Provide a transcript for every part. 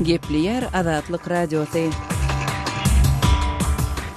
Gepleýär Azatlyk Radiosy.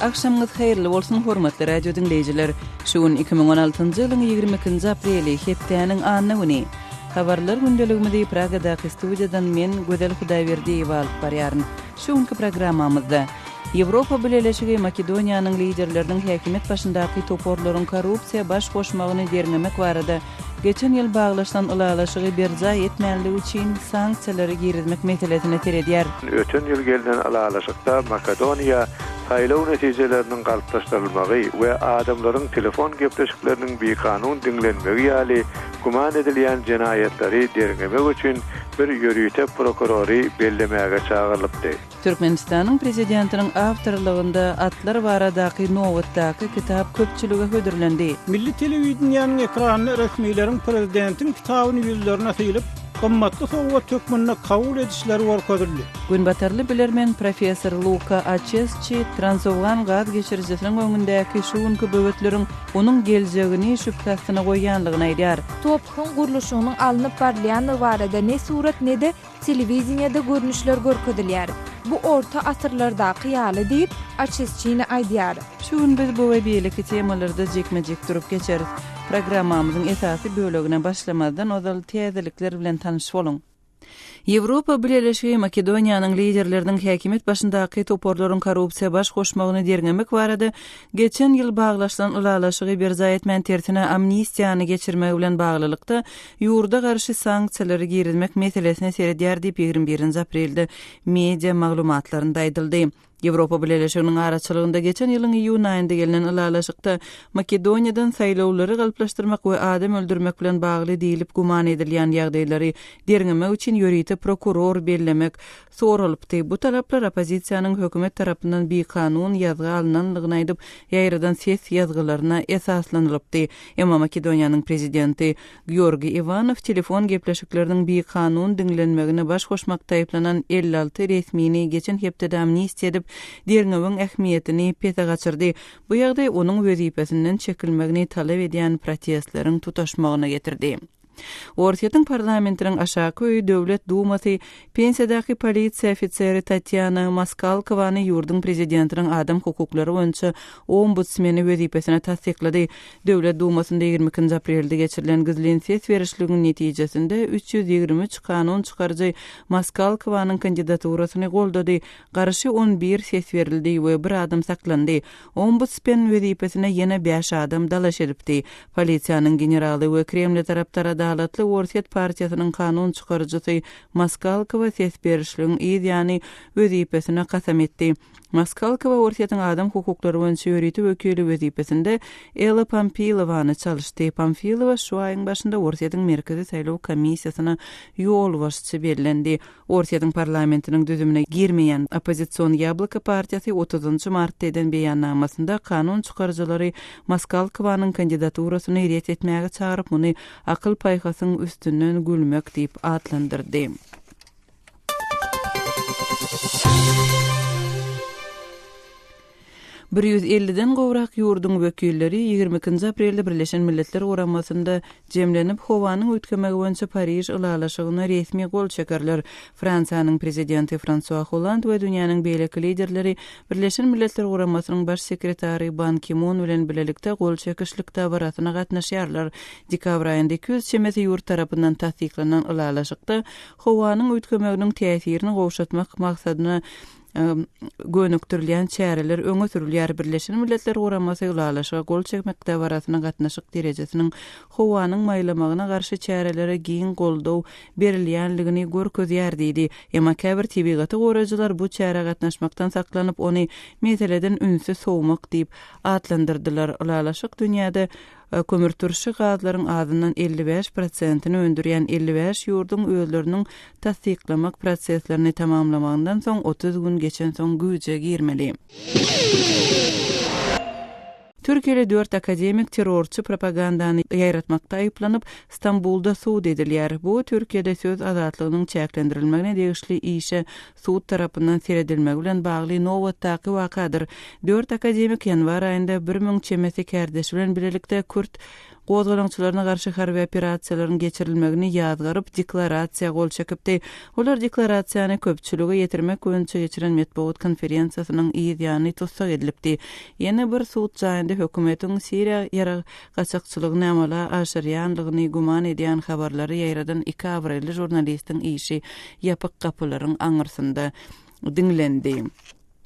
Agşamyňyz haýyrly bolsun, hormatly radio diňleýjiler! Şu gün 2016-njy ýylyň 22-nji apreli, hepdäniň anna güni. Habarlar gündeligimizi Pragadaky studiýadan men, Gözel Hudaýberdiýewa alyp barýaryn. Şu günki programmamyzda, Ýewropa Bileleşigi Makedoniýanyň liderleriniň häkimiýet başyndaky toparlaryň korrupsiýa baş goşmagyny derňemek barada geçen ýyl baglaşylan ylalaşygy berjaý etmänligi üçin sanksiýalary girizmek meselesine seredýär. Öten ýyl gelnen ylalaşykda Makedoniýa saýlaw netijeleriniň galplaşdyrylmagy we adamlaryň telefon gepleşikleriniň bikanun diňlenmegi ýaly güman edilýän jenaýatlary derňemek üçin bir ýörite prokurory bellemäge çagyrylypdy. Türkmenistanyň Prezidentiniň awtorlygynda atlar baradaky nobatdaky kitap köpçülige hödürlendi. Milli telewideniýäniň ekranynda resmileriň prezidentiň kitabyny ýüzlerine sylyp, gymmatly sowgat hökmünde kabul edişleri görkezildi. Günbatarly bilermen professor Luka Açesçi Transowgan gaz geçirijisiniň öňündäki şu günki böwetleriň onuň geljegini şübhe astyna goýýanlygyny aýdýar. TOPH-yň gurluşygynyň alnyp barylýanlygy barada ne surat, ne-de telewideniýede görnüşler görkezilýär. Bu orta asyrlardaky ýaly diýip, Açesçini aýdýar. Şu gün biz bu we beýleki temalarda jikme-jik durup geçeris. Programmamyzyň esasy bölegine başlamazdan ozal täzelikler bilen tanyş boluň. Ýewropa Bileleşigi Makedoniýanyň liderleriniň häkimiýet başyndaky toparlaryň korrupsiýa baş goşmagyny derňemek barada geçen ýyl baglaşylan ylalaşygy berjaý etmän tersine amnistiýany geçirmegi bilen baglylykda ýurda garşy sanksiýalary girizmek meselesine seredýär diýip 21-nji aprelde media maglumatlarynda aýdyldy. Ýewropa Bileleşiginiň araçylygynda geçen ýylyň iýun aýynda gelnen ylalaşykda Makedoniýadan saýlawlary galplaşdyrmak we adam öldürmek bilen bagly diýlip güman edilýän ýagdaýlary derňemek üçin ýörite prokuror bellemek soralypdy. Bu talaplar oppozisiýanyň hökümet tarapyndan bikanun ýazga alnanlygyny aýdyp ýaýradan ses ýazgylaryna esaslanylypdy. Emma Makedoniýanyň prezidenti Georgiý Iwanow telefon gepleşikleriniň bikanun diňlenmegine baş goşmakda aýyplanan 56 resmini geçen hepdede amnistiýa edip, derňewiň ähmiýetini pese gaçyrdy. Bu ýagdaý onuň wezipesinden çekilmegini talap edýän protestleriň tutaşmagyna getirdi. Orsýetiň parlamentiniň aşaky öýi Döwlet Dumasy Pensiýadaky polisiýa ofiseri Tatýana Moskalkowany ýurduň prezidentiniň adam hukuklary boýunça ombudsmeni wezipesine tassyklady. Döwlet Dumasynda 22-nji aprelde geçirilen gizlin ses berişligiň netijesinde 323 kanun çykaryjy Moskalkowanyň kandidaturasyny goldady, garşy 11 ses berildi we bir adam saklandy. Ombudspen wezipesine ýene bäş adam dalaş edipdi. Polisiýanyň generaly we Kremle tarapdar Adalatly Orsýet partiýasynyň kanun çykaryjysy Moskalkowa ses berişligiň yz ýany wezipesine kasam etdi. Moskalkowa Orsýetiň adam hukuklary boýunça ýörite wekili wezipesinde Ella Pampilowany çalyşdy. Pamfilowa şu aýyň başynda Orsýetiň Merkezi saýlaw komissiýasyna ýolbaşçy bellendi. Orsýetiň parlamentiniň düzümine girmeýän oppozision Ýabloko partiýasy otuzynjy martda eden beýannamasynda kanun çykaryjylary Moskalkowanyň kandidaturasyny ret etmäge çagyryp, muny akyl-paýhasyň üstünden gülmek diýip atlandyrdy. 150-den gowrak ýurduň wekilleri 22-nji aprelde Birleşen Milletler Guramasynda jemlenip, howanyň üýtgemegi boýunça Pariž ylalaşygyna resmi gol çekerler. Fransiýanyň Prezidenti Fransua Holland we dünýäniň beýleki liderleri Birleşen Milletler Guramasynyň Baş sekretary Ban Ki-mun bilen bilelikde gol çekişlik dabarasyna gatnaşýarlar. Dekabr aýynda 200 çemesi ýurt tarapyndan tassyklanan ylalaşykda howanyň üýtgemeginiň täsirini gowşatmak maksadyna gönükdirilýän çäreler öňe sürülýär. Birleşen Milletler Guramasy ylalaşyga gol çekmek dabarasyna gatnaşyk derejesiniň howanyň maýlamagyna garşy çärelere giň goldaw berilýänligini görkezýär diýdi. Emma käbir tebigaty goraýjylar bu çärä gatnaşmakdan saklanyp, ony meseleden ünsi sowmak diýip atlandyrdylar. Ylalaşyk dünýäde Kömürturşy gazlaryň azyndan 55 prosentini öndürýän 55 ýurduň özleriniň tassyklamak proseslerini tamamlamagyndan soň 30 gün geçensoň güýje girmeli. Türkiýeli dört akademik terrorçy propagandany ýaýratmakda aýyplanyp, Stambulda sud edilýär. Bu Türkiýede söz azatlygynyň çäklendirilmegine degişli işe sud tarapyndan seredilmegi bilen bagly nobatdaky wakadyr. Dört akademik ýanwar aýynda 1000 çemesi kärdeşi bilen bilelikde kürt. Gozgalaňçylaryna garşy harby operasiýalaryň geçirilmegini ýazgaryp, deklarasiýa gol çekipdi. Olar deklarasiýany köpçülige ýetirmek boýunça geçiren metbugat konferensiýasynyň yz ýany tussag edilipdi. Ýene bir sud jaýynda hökümetiň Siriýa ýarag gaçakçylygyny amala aşyrýanlygyny güman edýän habarlary ýaýradan iki abraýly žurnalistiň işi ýapyk gapylaryň aňyrsynda diňlendi.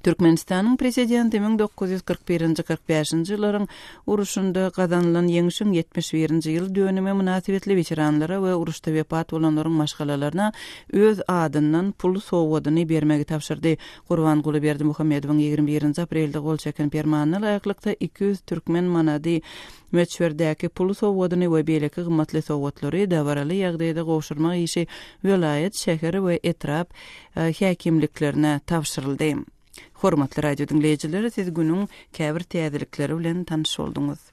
Türkmenistanyň Prezidenti 1941-nji, 45-nji ýyllaryň uruşynda gazanylan Ýeňşiň 71-nji ýyl dönümi mynasybetli weteranlara we uruşda wepat bolanlaryň maşgalalaryna öz adyndan pul sowgadyny bermegi tabşyrdy. Gurbanguly Berdimuhamedowyň 21-nji aprelde gol çeken Permanyna laýyklykda, 200 türkmen manady möçberdäki pul sowgadyny we beýleki gymmatly sowgatlary dabaraly ýagdaýda gowşurmak işi welaýat, şäher we etrap häkimliklerine tabşyryldy. Hormatly radio diňleýjiler, siz günüň käbir täzelikleri bilen tanyş bolduňyz.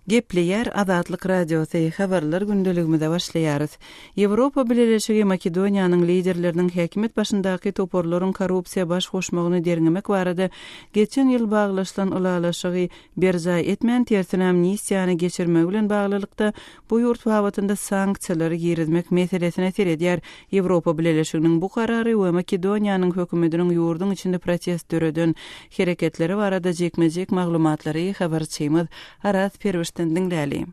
Gepleýär Azatlyk Radiosy, Habarlar gündeligimize başlaýarys. Ýewropa Bileleşigi Makedoniýanyň liderleriniň häkimiýet başyndaky toparlaryň korrupsiýa baş goşmagyny derňemek barada geçen ýyl baglaşylan ylalaşygy berjaý etmän, tersine amnistiýany geçirmegi bilen baglylykda bu ýurt babatynda sanksiýalary girizmek meselesine seredýär. Ýewropa Bileleşiginiň bu karary we Makedoniýanyň hökümetiniň ýurduň içinde protest döreden hereketleri barada jikme-jik maglumatlary habarçymyz Araz Perwişden diňläli.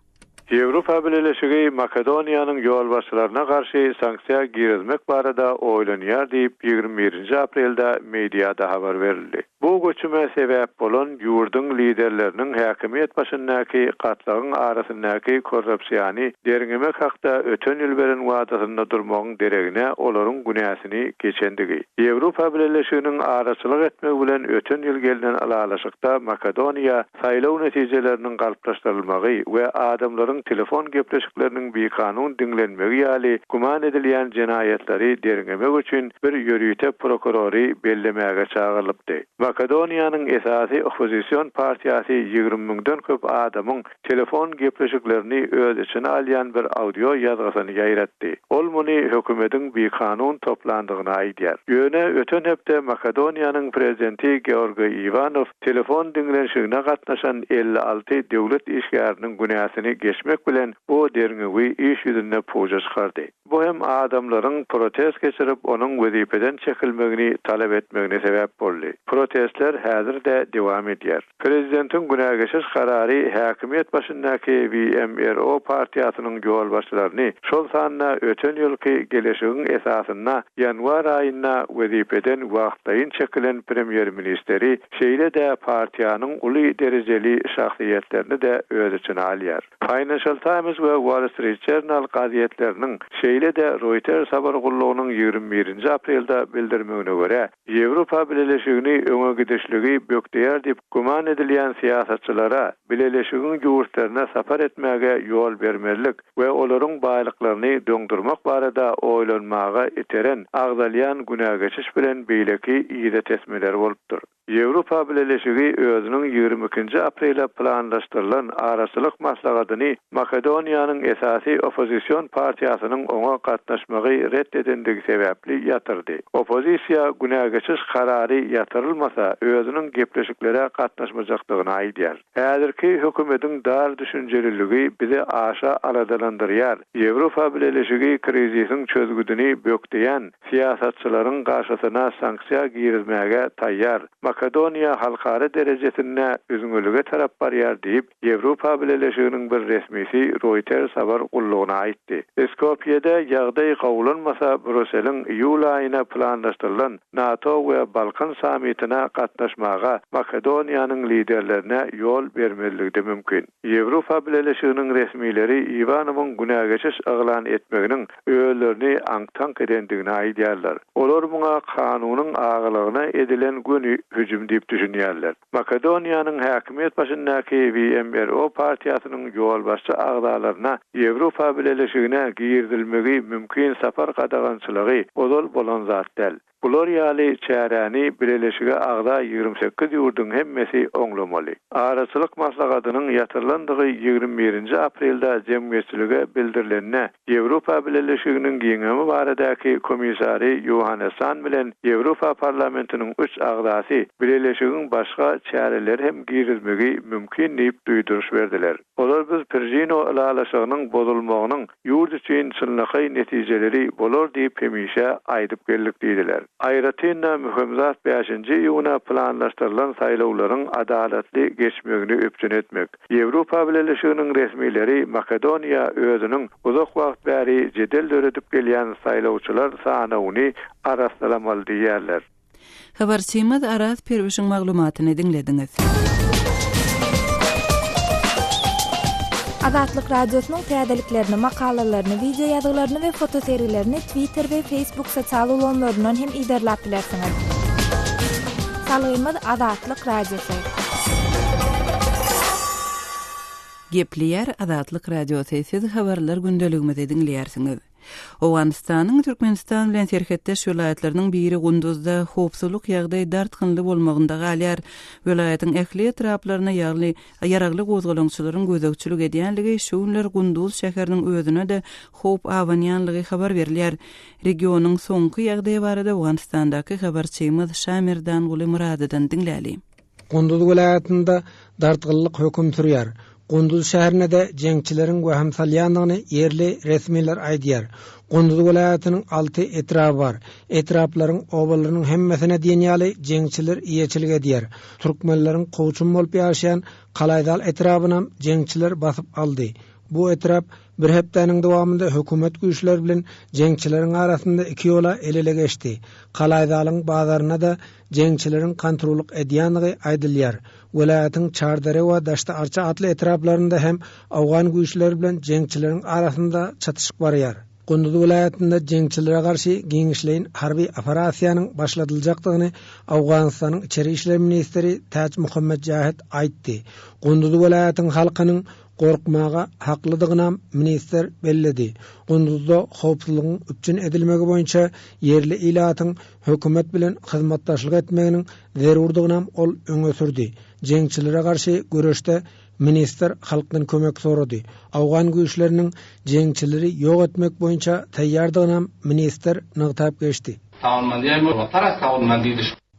Ýewropa Bileleşigi Makedoniýanyň ýolbaşçylaryna garşy sanksiýa girizmek barada oýlanýar diýip, 21-nji aprelde mediada habar berildi. Bu göçüme sebäp bolan ýurduň liderleriniň häkimiýet başyndaky gatlagyň arasyndaky korrupsiýany derňemek hakda öten ýyl beren wadasynda durmagyň deregine olaryň günäsini geçendigi. Ýewropa Bileleşiginiň araçylyk etmegi bilen öten ýyl gelnen ylalaşykda Makedoniýa saýlaw netijeleriniň galplaşdyrylmagy we adamlaryň telefon gepleşikleriniň bikanun diňlenmegi ýaly güman edilýän jenaýatlary derňemek üçin bir ýörite prokurory bellemäge çagyrylypdy. Makedoniýanyň esasy oppozision partiýasy 20 müňden köp adamyň telefon gepleşiklerini öz içine alýan bir audio ýazgysyny ýaýratdy. Ol muny hökümediň bikanun toplandygyny aýdýar. Ýöne öten hepde Makedoniýanyň prezidenti Georgiý Iwanow Telefon diňlenişigine gatnaşan 56 döwlet işgäriniň günäsini geçmek bilen bu derňewi iş ýüzünde puja çykardy. Bu hem adamlaryň protest geçirip onuň wezipeden çekilmegini talap etmegine sebäp boldy. Protestler häzir-de dewam edýär. Prezidentiň günä geçiş karary häkimiýet başyndaky VMRO partiýasynyň ýolbaşçylaryny, şol sanda öten ýylky geleşigiň esasynda ýanwar aýynda wezipeden wagtlaýyn çekilen premýer-ministri, şeýle-de partiýanyň uly derejeli şahsyýetlerini-de öz içine alýar. Financial Times we Wall Street Journal gazetleriniň, şeýle-de Reuters habar gullugynyň 21-nji aprelde bildirmegine görä, Ýewropa Bileleşigini öňe gidişligi bökdeýär diýip güman edilýän syýasatçylara Bileleşigiň ýurtlaryna sapar etmäge ýol bermezlik we olaryň baýlyklaryny doňdurmak barada oýlanmaga iteren agzalýan günä geçiş bilen beýleki yza tesmeler bolupdyr. Ýewropa Bileleşigi özüniň 22-nji aprele planlaşdyrylan araçylyk maslahatyny Makedoniýanyň esasy oppozision partiýasynyň oňa gatnaşmagy ret edendigi sebäpli ýatyrdy. Oppozisiýa günä geçiş karary ýatyrylmasa, özüniň gepleşiklere gatnaşmajakdygyny aýdýar. Häzirki hökümetiň dar düşünjeliligi bizi aşa aladalandyrýar. Ýewropa Bileleşigi krizisiň çözgüdini bökdeýän syýasatçylaryň garşysyna sanksiýa girizmäge taýýar. Makedoniýa halkara derejesinde üzňelige tarap barýar diýip, Ýewropa Bileleşiginiň bir resmisi Reuters habar gullugyna aýtdy. Skopýede ýagdaý gowulanmasa, Bruseliň iýul aýyna planlaşdyrylan NATO we Balkan sammitine gatnaşmaga Makedoniýanyň liderlerine ýol bermezligi-de mümkin. Ýewropa Bileleşiginiň resmileri Iwanowyň günä geçiş yglan etmeginiň özlerini aňk-taňk edendigini aýdýarlar. Olar muňa kanunyň agalygyna edilen göni hüjüm diýip düşünýärler. Makedoniýanyň häkimiýet başyndaky VMRO partiýasynyň ýolbaşçy agzalaryna Ýewropa Bileleşigine girizilmegi mümkin sapar gadagançylygy ozal bolan zat däl. Bular ýaly çäräni Bileleşige agza 28 ýurduň hemmesi oňlamaly. Araçylyk maslahatynyň ýatyrylandygy 21-nji aprelde jemgyýetçilige bildirilende, Ýewropa Bileleşiginiň giňemi baradaky komissary Ýohannes Han bilen Ýewropa Parlamentiniň üç agzasy Bileleşigiň başga çäreleri hem girizmegi mümkin diýip duýduryş berdiler. Olar biz Pržino ylalaşygynyň bozulmagynyň ýurt üçin çynlakaý netijeleri bolar diýip hemişe aýdyp geldik diýdiler. Aýratyn-da möhüm zat bäşinji iýuna planlaşdyrylan saýlawlaryň adalatly geçmegini üpjün etmek. Ýewropa Bileleşiginiň resmileri Makedoniýa özüniň uzak wagt bäri jedel döredip gelýän saýlawçylar sanawyny arassalamaly diýýärler. Habarçymyz Araz Perwişiň maglumatyny diňlediňiz. Azatlyk Radiosynyň täzeliklerini, makalalaryny, wideo ýazgylaryny we fotosergilerini Twitter we Facebook sosial ulgamlaryndan hem yzarlap bilersiňiz. Salgymyz Azatlyk Radiosy. Gepleýär Azatlyk Radiosy, siz habarlar gündeligimizi diňleýärsiňiz. Owganystanyň Türkmenistan bilen serhetdeş welaýatlarynyň biri Gunduzda howpsuzlyk ýagdaý dartgynly bolmagynda galýar. Welaýatyň ähli etraplaryna ýagly ýaragly gozgalaňçylaryň gözegçilik edýänligi, şu günler Gunduz şäheriniň özüne-de howp abanýanlygy habar berilýär. Regionyň soňky ýagdaýy barada Owganystandaky habarçymyz Şamerdanguly Myradydan diňläli. Gunduz welaýatynda dartgynlyk höküm sürýär. Gunduz şäherine-de jeňçileriň wehim salýandygyny ýerli resmiler aýdýar. Gunduz welaýatynyň alty etraby bar. Etraplaryň obalarynyň hemmesine diýen ýaly jeňçiler eýeçilik edýär. Türkmenleriň kowçum bolup ýaşaýan Kalaýzal etrabynam jeňçiler basyp aldy. Bu etrap bir hepdäniň dowamynda hökümet güýçleri bilen jeňçileriň arasynda iki ýola el-ele geçdi. Kalaýzalyň bazaryna-da jeňçileriň kontrollyk edýändigi aýdylýar. Welaýatyň Çardere we Daşty-Arça atly etraplarynda hem owgan güýçleri bilen jeňçileriň arasynda çatyşyk barýar. Gunduz welaýatynda jeňçilere garşy giňişleýin harby operasiýanyň başladyljakdygyny Owganystanyň içeri işler ministri Täç Muhammet Jähit aýtdy. Gunduz welaýatyň halkynyň gorkmaga haklydygynam ministr belledi. Gunduzda howpsuzlygyň üpjün edilmegi boýunça ýerli ilatyň hökümet bilen hyzmatdaşlyk etmeginiň zerurdygynam ol öňe sürdi. Jeňçilere garşy göreşde ministr halkdan kömek sorady. Owgan güýçleriniň jeňçileri ýok etmek boýunça taýýardygynam ministr nygtap geçdi.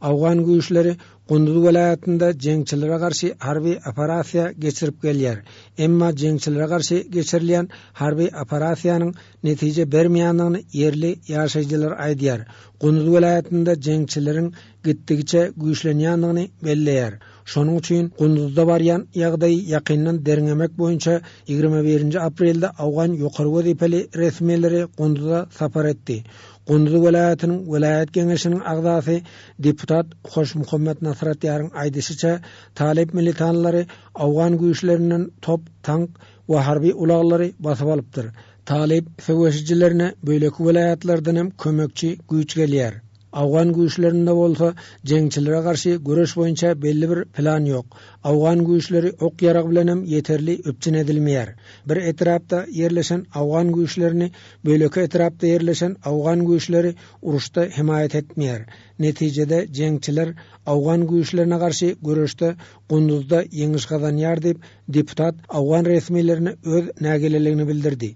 Owgan güýçleri Gunduz welaýatynda jeňçilere garşy harby operasiýa geçirip gelýär. Emma jeňçilere garşy geçirilýän harby operasiýanyň netije bermeýändigini ýerli ýaşaýjylar aýdýar. Gunduz welaýatynda jeňçileriň gitdigiçe güýçlenýändigini belleýär. Şonuň üçin Gunduzda barýan ýagdaýy ýakyndan derňemek boýunça 21-nji aprelde owgan ýokary wezipeli resmileri Gunduza sapar etdi. Gunduz welaýatynyň welaýat geňeşiniň agzasy deputat Hoşmuhammet Nasratýaryň aýdyşyça, talyp militanlary owgan güýçlerinden top, tank we harby ulaglary basyp alypdyr. Talyp söweşijilerine beýleki welaýatlardan hem kömekçi güýç gelýär. Owgan güýçlerinde bolsa jeňçilere garşy göreş boýunça belli bir plan ýok. Owgan güýçleri ok-ýarag bilenem ýeterli üpjün edilmeýär. Bir etrapda ýerleşen owgan güýçlerini beýleki etrapda ýerleşen owgan güýçleri uruşda hemaýat etmeýär. Netijede jeňçiler owgan güýçlerine garşy göreşde Gunduzda ýeňiş gazanýar diýip, deputat owgan resmilerine öz nägileligini bildirdi.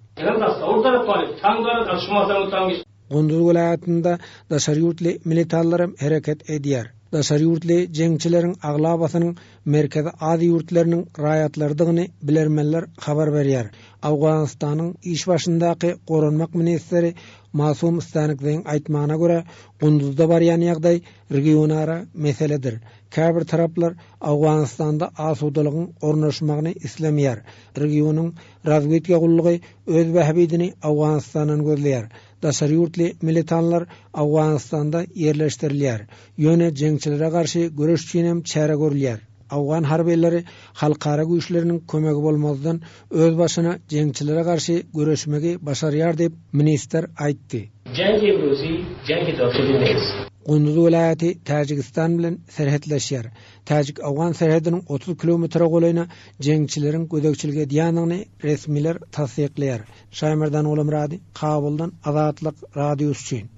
Gunduz welaýatynda daşary ýurtly militanlaram hereket edýär. Daşary ýurtly jeňçileriň aglabasynyň Merkezi Aziýa ýurtlarynyň raýatlarydygyny bilermenler habar berýär. Owganystanyň iş başyndaky goranmak ministri Masum Stanikzeýiň aýtmagyna görä, Gunduzda barýan ýagdaý regionara meseledir. Käbir taraplar Owganystanda asudalygyň ornaşmagyny islemeýär. Regionyň razwedka gullugy öz bähbidini Owganystandan gözleýär. Daşary ýurtly militanlar Owganystanda ýerleşdirilýär. Ýöne jeňçilere garşy göreş üçinem çäre görülýär. Owgan harbylary halkara güýçleriniň kömegi bolmazdan öz başyna jeňçilere garşy göreşmegi başarýar diýip, ministr aýtdy. Gunduz welaýaty Täjigistan bilen serhetleşýär. Täjik-owgan serhediniň 30 kilometre golaýyna jeňçileriň gözegçilik edýändigini resmiler tassyklaýar. Şaýmerdan Gulamyrady, Kabuldan Azatlyk Radiosy üçin.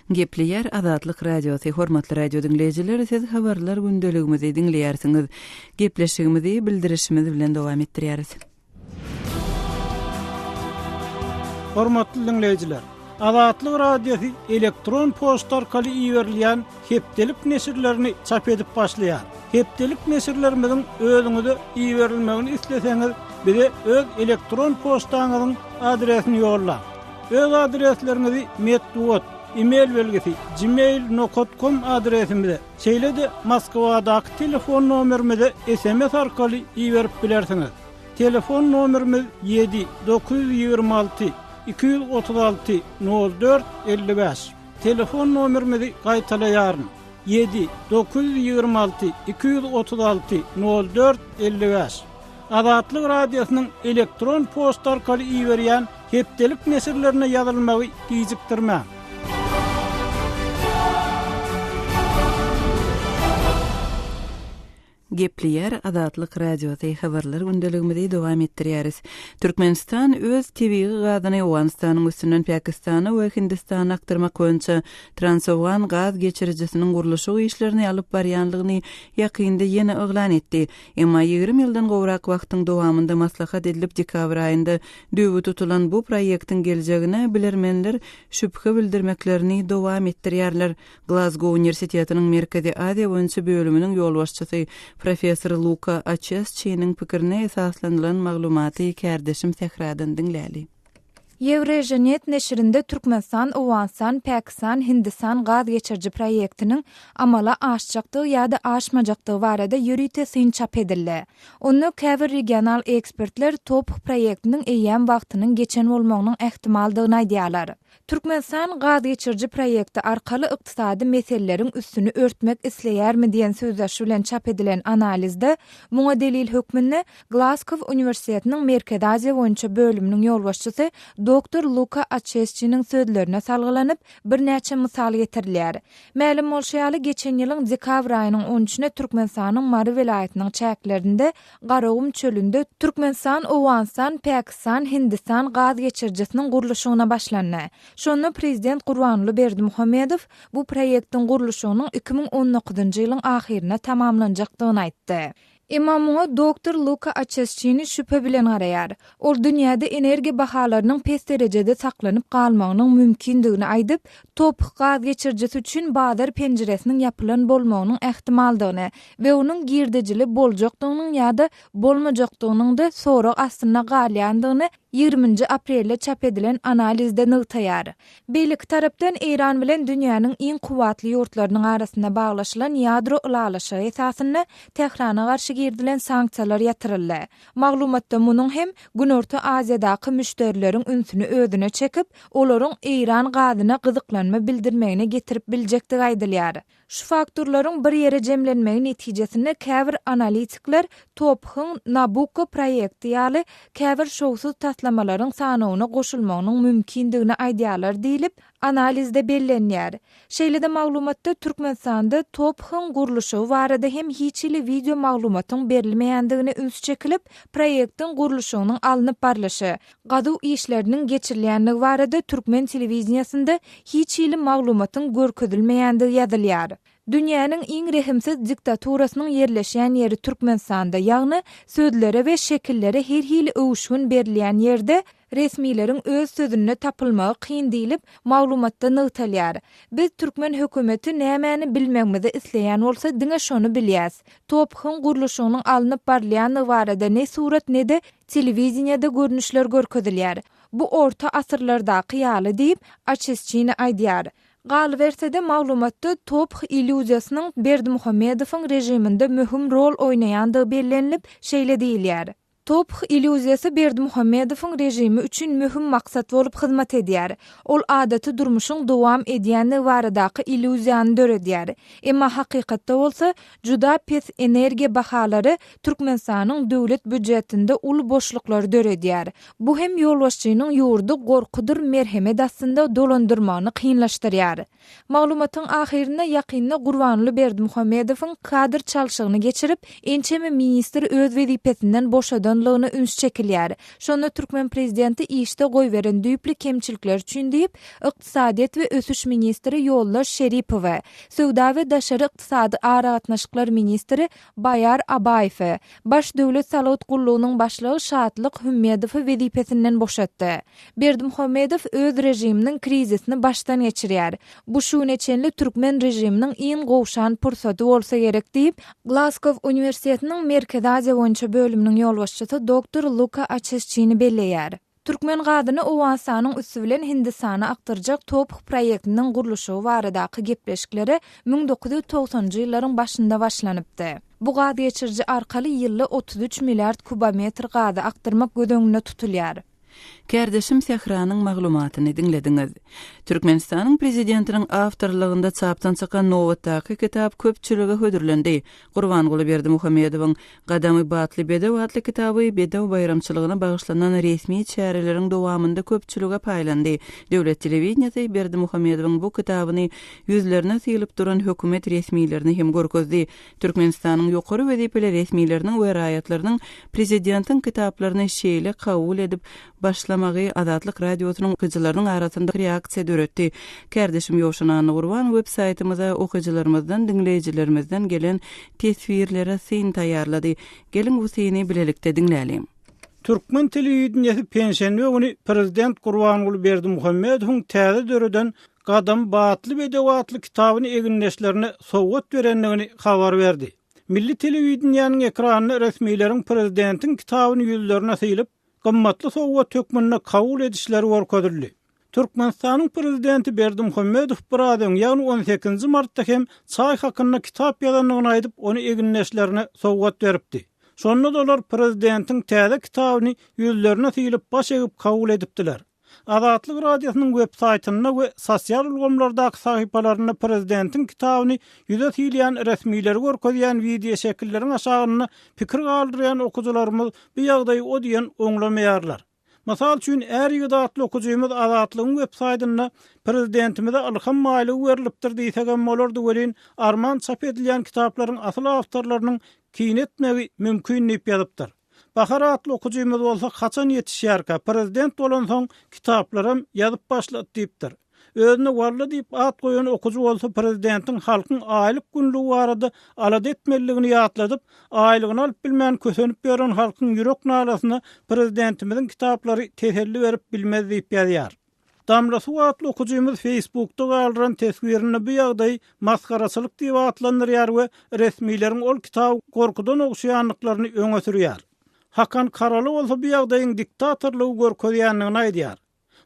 Gepleýär Azatlyk Radiosy, Hormatly radio diňleýjiler, siz habarlar gündeligimizi diňleýärsiňiz. Gepleşigimizi bildirişimiz bilen dowam etdirýäris. Hormatly diňleýjiler! Azatlyk Radiosy elektron poçta arkaly iberilýän hepdelik neşirlerini çap edip başlaýar. Hepdelik neşirlerimiziň özüňize iberilmegini isleseňiz, bize öz elektron poçtaňyzyň adresini ýollaň. Öz adresleriňizi metbugat, e-mail belgisi, gmail nokat kom adresimize, şeýle-de Moskwadaky telefon nomerimize sms arkaly iberip bilersiňiz. Telefon nomerimiz ýedi, 926 236 04 55. Telefon nomerimizi gaýtalaýaryn, ýedi, 926 236 04 55. Azatlyk Radiosynyň elektron poçta arkaly iberýän hepdelik neşirlerine ýazylmagy gijikdirmäň. Gepleýär Azatlyk Radiosy, Habarlar gündeligimizi dowam etdirýäris. Türkmenistan öz tebigy gazyny Owganystanyň üstünden Pakistana we Hindistana akdyrmak boýunça Transowgan gaz geçirijisiniň gurluşyk işlerini alyp barýanlygyny ýakynda ýene yglan etdi. Emma 20 ýyldan gowrak wagtyň dowamynda maslahat edilip dekabr aýynda düýbi tutulan bu proýektiň geljegine bilermenler şübhe bildirmeklerini dowam etdirýärler. Glazgo uniwersitetiniň Merkezi Aziýa boýunça bölüminiň ýolbaşçysy professor Luka Açesçiniň pikirine esaslanylan maglumaty kärdeşim Sähradan diňläli. Eurasianet neşirinde Türkmenistan, Owganystan, Pakistan, Hindistan gaz geçiriji proýektiniň amala aşjakdygy ýa-da aşmajakdygy barada ýörite syn çap edildi. Onda käbir regional ekspertler TOPH proýektiniň eýýäm wagtynyň geçen bolmagynyň ähtimaldygyny aýdýarlar. Türkmenistan gaz geçiriji proýekti arkaly ykdysady meseleleriň üstüni örtmek isleýärmi diýen sözbaşy bilen çap edilen analizde muňa delil hökmünde Glazkow uniwersitetiniň Merkezi Aziýa boýunça bölüminiň ýolbaşçysy doktor Luka Açesçiniň sözlerine salgylanyp, birnäçe mysal getirilýär. Mälim bolşy ýaly, geçen ýylyň dekabr aýynyň on üçüne Türkmenistanyň Mary welaýatynyň çäklerinde Garagum çölünde Türkmenistan, Owganystan, Pakistan, Hindistan gaz geçirijisiniň gurluşygyna başlandy. Şonda prezident Gurbanguly Berdimuhamedow bu proýektiň gurluşygynyň 2019-njy ýylyň ahyryna tamamlanjakdygyny aýtdy. Emma muňa doktor Luka Açesçini şübhe bilen garaýar. Ol dünýäde energiýa bahalarynyň pes derejede saklanyp galmagynyň mümkindigini aýdyp, TOPH gaz geçirijisi üçin bazar penjiresiniň ýapylan bolmagynyň ähtimaldygyny we onuň girdejili boljakdygynyň ýa-da bolmajakdygynyň-da sorag astynda galýandygyny ýigriminji aprelde çap edilen analizde nygtaýar. Beýleki tarapdan, Eýran bilen dünýäniň iň kuwwatly ýurtlarynyň arasynda baglaşylan ýadro ylalaşygy esasynda Tährana garşy girizilen sanksiýalar ýatyryldy. Maglumatda munuň hem Günorta Aziýadaky müşderileriň ünsüni özüne çekip, olaryň eýran gazyna gyzyklanma bildirmegine getirip biljekdigi aýdylýar. Şu faktorlaryň bir ýere jemlenmegi netijesinde käbir analitikler TOPH-yň Nabukko proýekti ýaly käbir şowsuz taslamalaryň sanawyna goşulmagynyň mümkindigini aýdýarlar diýlip, analizde bellenýär. Şeýle-de maglumatda Türkmenistanda TOPH-yň gurluşygy barada hem hiç hili wideo maglumatyň berilmeýändigine üns çekilip, proýektiň gurluşygynyň alnyp barlyşy, gazuw işleriniň geçirilýändigi barada türkmen telewideniýesinde hiç hili maglumatyň görkezilmeýändigi ýazylýar. Dünýäniň iň rehimsiz diktaturasynyň ýerleşýän ýeri Türkmenistanda, ýagny sözlere we şekillere her hili öwüşgin berilýän ýerde resmileriň öz sözünde tapylmagy kyn diýlip, maglumatda nygtalýar. Biz türkmen hökümeti nämäni bilmegimizi isleýän bolsa diňe şony bilýäs. TOPH-yň gurluşygynyň alnyp barylýandygy barada ne surat ne-de Telewideniýede görnüşler görkezilýär. Bu orta asyrlardaky ýaly diýip, Açesçini aýdýar. Galyberse-de, maglumatda TOPH illýuziýasynyň Berdimuhamedowyň režiminde möhüm rol oýnaýandygy bellenilip, şeýle diýilýär, TOPH illýuziýasy Berdimuhamedowyň režimi üçin möhüm maksat bolup hyzmat edýär. Ol adaty durmuşyň dowam edýändigi baradaky illýuziýany döredýär. Emma hakykatda bolsa, juda pes energiýa bahalary Türkmenistanyň döwlet býujetinde uly boşluklary döredýär. Bu hem ýolbaşçynyň ýurdy gorkudyr merhemet astynda dolandyrmagyny kynlaşdyrýar. Maglumatyň ahyrynda ýakynda Gurbanguly Berdimuhamedowyň kadr çalşygyny geçirip, ençeme ministri öz wezipesinden boşadandygyny. boşadylanlygyna üns çekilýär. Şonda türkmen prezidenti işde goýberen düýpli kemçilikleri üçin diýip, ykdysadyýet we ösüş ministri Ýoldaş Şeripowy, söwda we daşary ykdysady aragatnaşyklar ministri Baýar Abaýewi, Baş döwlet salgyt gullugynyň başlygy Şatlyk Hümmedowy wezipesinden boşatdy. Berdimuhamedow öz režiminiň krizisini başdan geçirýär. Bu şu güne çenli türkmen režiminiň iň gowşan pursaty bolsa gerek diýip, Glasgow uniwersitetiniň Merkezi Aziýa boýunça bölüminiň ýolbaşçysy doktor Luka Açesçini belleýär. Türkmen gazyny Owganystanyň üsti bilen Hindistana akdyrjak TOPH proýektiniň gurluşygy baradaky gepleşiklere 1990-njy ýyllaryň başynda başlanypdy. Bu gaz geçiriji arkaly ýylda 33 milliard kubometr gazy akdyrmak göz öňünde tutulýar. Kärdeşim Sähranyň maglumatyny diňlediňiz. Türkmenistanyň Prezidentiniň awtorlygynda çapdan çykan nobatdaky kitap köpçülige hödürlendi. Gurbanguly Berdimuhamedowyň Gadamy batly bedew atly kitaby Bedew baýramçylygyna bagyşlanan resmi çäreleriň dowamynda köpçülige paýlandy. Döwlet telewideniýesi Berdimuhamedowyň bu kitabyny ýüzlerine sylyp duran hökümet resmilerine hem görkezdi. Türkmenistanyň ýokary wezipeli resmileriniň we raýatlarynyň prezidentiň kitaplaryny şeýle kabul edip başlamagy Azatlyk Radiosynyň okyjylarynyň arasynda reaksiýa döretdi. Kärdeşim Ýowşan Annagurban web saýtymyza okyjylarymyzdan, diňleýjilerimizden gelen teswirlere syn taýýarlady. Geliň bu syny bilelikde diňläliň. Türkmen telewideniýesi penşenbe güni prezident Gurbanguly Berdimuhamedowyň täze döreden Gadam batly bedew atly kitabyny egindeşlerine sowgat berendigini habar berdi. Milli telewideniýäniň ekranynda resmileriň prezidentiň kitabyny ýüzlerine sylyp, gymmatly sowgat hökmünde kabul edişleri görkezildi. Türkmenistanyň prezidenti Berdimuhamedow biraz öň, ýagny on sekizinji martda hem çaý hakynda kitap ýazandygyny aýdyp, ony egindeşlerine sowgat beripdi. Şonda-da olar prezidentiň täze kitabyny ýüzlerine sylyp, baş egip kabul edipdiler. Azatlyk Radiosynyň web saýtynda we sosial ulgamlardaky sahypalarynda prezidentiň kitabyny ýüze sylýan resmileri görkezýän wideoşekilleriň aşagynda pikir galdyrýan okyjylarymyz bu ýagdaýy o diýen oňlamaýarlar. Mysal üçin, Är ýigit atly okyjymyz Azatlygyň web saýtynda prezidentimize ylham baýlygy berlipdir diýsegem bolardy welin, arman çap edilýän kitaplaryň asyl awtorlarynyň kine etmegi mümkin diýip ýazypdyr. Bahar atly okyjymyz bolsa haçan ýetişýärkä, prezident bolansoň kitaplaram ýazyp başlady diýipdir. Özüne Walla diýip at goýan okyjy bolsa prezidentiň halkyň aýlyk-günlügi barada alada etmelidigini ýatladyp, aýlygyny alyp bilmän kösenip ýören halkyň ýürek nalasyna prezidentimiziň kitaplary teselli berip bilmez diýip ýazýar. Damla Suw atly okyjymyz Feýsbukda galdyran teswirinde bu ýagdaýy masgaraçylyk diýip atlandyrýar we resmileriň ol kitaby gorkudan ogşaýandyklaryny öňe sürýär. Hakan Karaly bolsa bu ýagdaýyň diktatorlygy görkezýändigini aýdýar.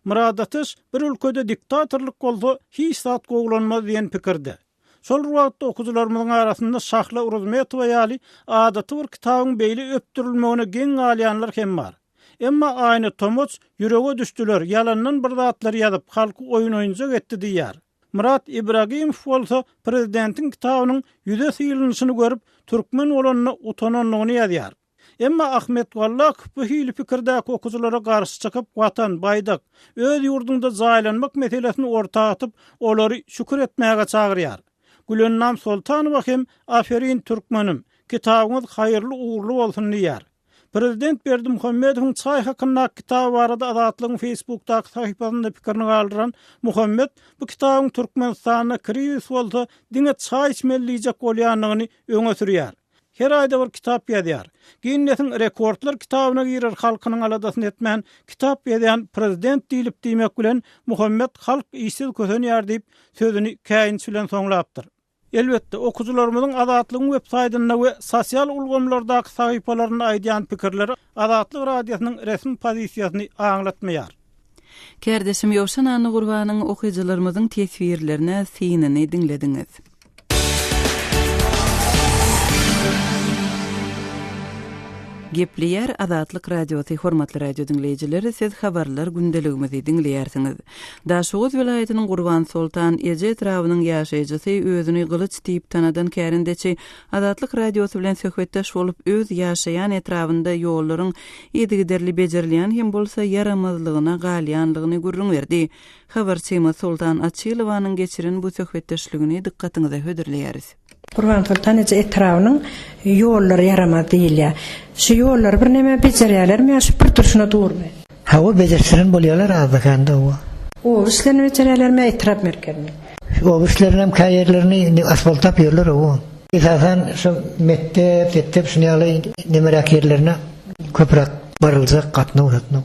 Myrat Ateş bir ülkede diktatorlyk bolsa hiç zat gowulanmaz diýen pikirde. Şol bir wagtda okyjylarymyzyň arasynda Şahla Uruzmetowa ýaly adaty bir kitabyň beýle öpdürilmegine geň galýanlar hem bar. Emma Aýna Tomaç ýürege düşdüler, ýalandan bir zatlar ýazyp, halky oýun-oýunjak etdi diýýär. Myrat Ibragimow bolsa prezidentiň kitabynyň ýüze sylynyşyny görüp, türkmen bolanyna utanandygyny ýazýar. Emma Ahmet Wallakow bu hili pikirdäki okyjylara garşy çykyp, Watan, baýdak, öz ýurduňda jaýlanmak meselesini orta atyp, olary şükür etmäge çagyrýar. Gülennam Soltanowa hem Aferin türkmenim, kitabyňyz haýyrly-ugurly bolsun diýýär. Prezident Berdimuhamedowyň çaý hakyndaky kitaby barada Azatlygyň Facebookdaky sahypasynda pikirini galdyran Muhammet bu kitabyň Türkmenistanda krizis bolsa diňe çaý içmeli diýjek bolýandygyny öňe sürýär. Her aýda bir kitap ýazýar. Ginnesiň rekordlar kitabyna girer halkynyň aladasyny etmän kitap ýazýan prezident diýlip diýmek bilen Muhammet halk işsiz kösenýär diýip sözüni käýinç bilen soňlapdyr. Elbetde, okyjylarymyzyň Azatlygyň web saýtynda we sosial ulgamlardaky sahypalarynda aýdýan pikirleri Azatlyk Radiosynyň resmi pozisiýasyny aňlatmaýar. Kärdeşim Ýowşan Annagurbanyň okyjylarymyzyň teswirlerine synyny diňlediňiz. Gepleýär Azatlyk Radiosy Hormatly radio diňleýjiler, siz habarlar gündeligimizi diňleýärsiňiz. Daşoguz welaýatynyň Gurbansoltan eje etrabynyň ýaşaýjysy özüni Gylyç diýip tanadan kärendeçi Azatlyk Radiosy bilen söhbetdeş bolup, öz ýaşaýan etrabynda ýollaryň yzygiderli bejerilýän hem bolsa, ýaramazlygyna galýanlygyny gürrüň berdi. Habarçymyz Soltan Açylowanyň geçiren bu söhbetdeşligini dykgatyňyza hödürleýäris. Gurbansoltan eje etrabynyň ýollary ýaramaz diýilýär. Şu ýollary birneme bejerýärlermi ýa şu bir durşuna durmy? Hawa bejertdiren bolýarlar azda-kände hawa. Oba işlerini bejerýärlermi ýa etrap merkezini? Oba işlerinem kä ýerlerini indi asfaltlap ýörler hawa. Esasan şu mekdep, sepdep şuny ýaly nemeräk ýerlerine köpräk baryljak gatnaw satnaw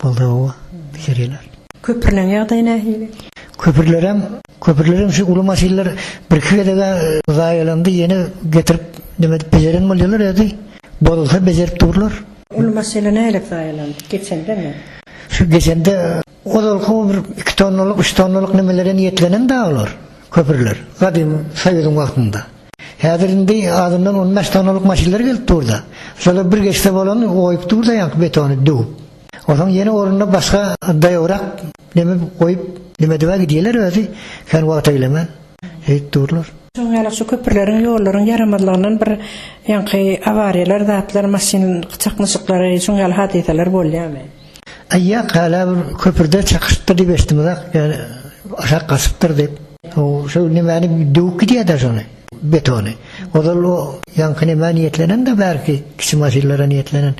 bolsa hawa bejerýärler. Köprüleň ýagdaýy nähili? Köprülerem, köprülerem şu uly maşynlar birki gezeg-ä zaýalandy, ýene getirip neme edip bejeren bolýarlar özi. Bozulsa bejerip durlar. Uly maşynlar nähili zaýalandy? Geçendemi? Şu geçende ozalky bir iki tonnalyk, üç tonnalyk nemelere niýetlenen da olar, köprüler. Gadym Soýuzyň wagtynda. Häzir indi azyndan on bäş tonnalyk maşynlar gelip dur-da. Şolar bir geçse bolany oýup dur-da ýaňky betony döwüp. Onsoň ýene ornuna başga daýawrak neme goýup nemedibä gidýärler özi kän wagt eglemän şeýdip durlar. Şoň ýaly şu köprüleriň ýollaryň ýaramazlygyndan bir ýaňky awariýalar zatlar maşyn çaknyşyklary şoň ýaly hadysalar bolýamy? Aý ýak hälä bir köprüde çakyşypdyr diýip eşitdimizak ýöne aşak gaçypdyr diýip. Şo nemäni döwüp gidýärdä şony. Betony. Ozal o ýaňky nämä niýetlenen-de bärki kiçi maşynlara niýetlenen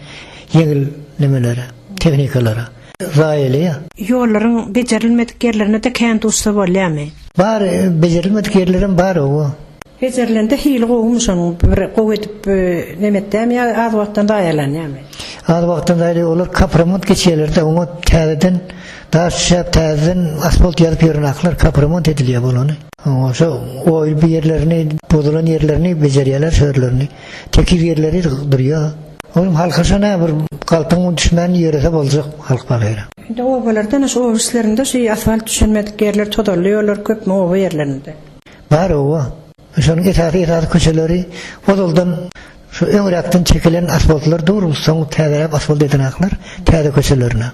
ýeňil nemelere, tehnikalara. Zaýalaýar. Ýollaryň bejerilmedik ýerlerine-de kän duşsa bolýarmy? Bar, bejerilmedik ýerlerem bar, hawa. Bejerilende hili gowumy şonuň? Bir gowy edip neme etýärmi ýa az wagtdan zaýalanýarmy? Az wagtdan zaýalaýar. Olar kapremont geçýärler-de, oňa täzeden daş düşäp, täzeden asfalt ýazyp ýörenaklar, kapremont edilýär bolany. Şo oýup ýerlerini, bozulan ýerlerini bejerýärler, şo ýerlerini. Tekiz ýerleri durýar. Onuň halka şo nä bir galtaň düşmän ýörese boljak halk pahyra. Indi obalarda ene şu oba içlerinde şu asfalt düşelmedik ýerler, tozanly ýollar köpmi oba ýerlerinde? Bar oba. Şonuň esasy esasy köçeleri ozaldan şu öňräkden çekilen asfaltlar dur, soň täzeräk asfalt edenaklar täze köçelerine.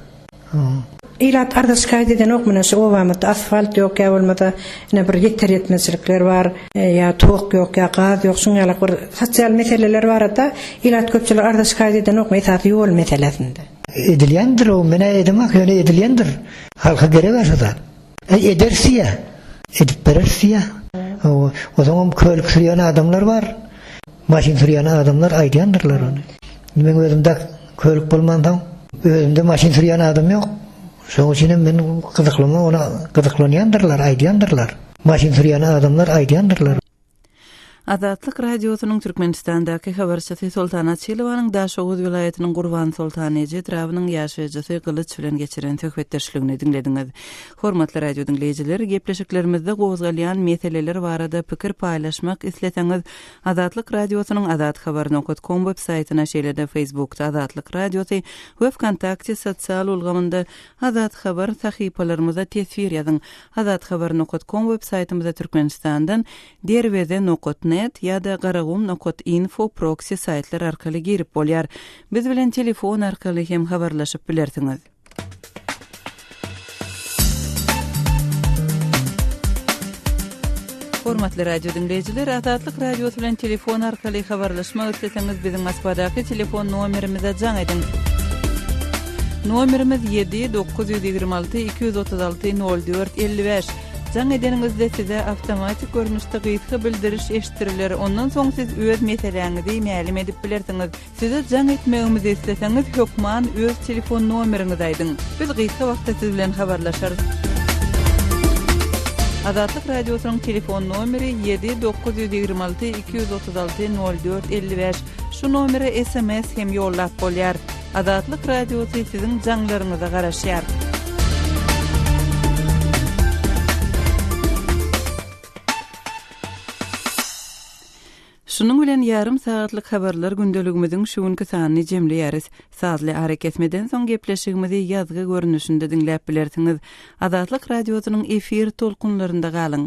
Ilat arza-şikaýat edenok mine şu obamyzda asfalt ýok ýa bolmasa ine bir ýeter-ýetmezçilikler bar ýa tok ýok ýa gaz ýok şuň ýalak bir sosial meseleler barada ilat köpçülik arza-şikaýat edenokmy esasy ýol meselesinde. Edilýändir o menä edemok ýöne edilýändir halka gerek-ä şu zat. Äý ederis diýýä edip bereris diýýä. Hawa ozaňam kölük sürýän adamlar bar. Maşyn sürýän adamlar aýdýandyrlar ony. Meň özümde kölük bolmansoň, özümde maşyn sürýän adam ýok. Şonuň üçin hem men gyzyklanma ona gyzyklanýandyrlar, aýdýandyrlar. Maşyn sürýän adamlar aýdýandyrlar. Azatlyk Radiosynyň Türkmenistandaky habarçysy Soltan Açylowanyň Daşoguz welaýatynyň Gurbansoltan eje etrabynyň ýaşaýjysy Gylyç bilen geçiren söhbetdeşligini diňlediňiz. Hormatly radio diňleýjiler, gepleşiklerimizde gozgalýan meseleler barada pikir paýlaşmak isleseňiz, Azatlyk Radiosynyň azathabar nokat kom web saýtyna, şeýle-de Facebookda Azatlyk Radiosy we Wkontakte sosial ulgamynda Azat Habar sahypalarymyza teswir ýazyň. Azathabar nokat kom web saýtymyza Türkmenistandan Derweze nokat net ýa-da Garagum nokat info proksi saýtlar arkaly girip bolýar. Biz bilen telefon arkaly hem habarlaşyp bilersiňiz. Hormatly radio diňleýjiler, Azatlyk Radiosy bilen telefon arkaly habarlaşmak isleseňiz, biziň Moskwadaky telefon nomerimize jaň ediň. Nomerimiz 7 926 236 04 55. Jaň edeniňizde size awtomatik görnüşde gysga bildiriş eşitdiriler, ondan soň siz öz meseläňizi mälim edip bilersiňiz. Size jaň etmegimizi isleseňiz hökman öz telefon nomeriňizi aýdyň. Biz gysga wagtda siz bilen habarlaşarys. Azatlyk Radiosynyň telefon nomeri 7 926 236 04 55. Şu nomere sms hem ýollap bolýar. Azatlyk Radiosy siziň jaňlaryňyza garaşýar. Şunuň bilen ýarym sagatlyk habarlar gündeligimiziň şu günki sanyny jemleýäris. Sazly arakesmeden soň gepleşigimizi ýazgy görnüşinde diňläp bilersiňiz. Azatlyk Radiosynyň efir tolkunlarynda galyň!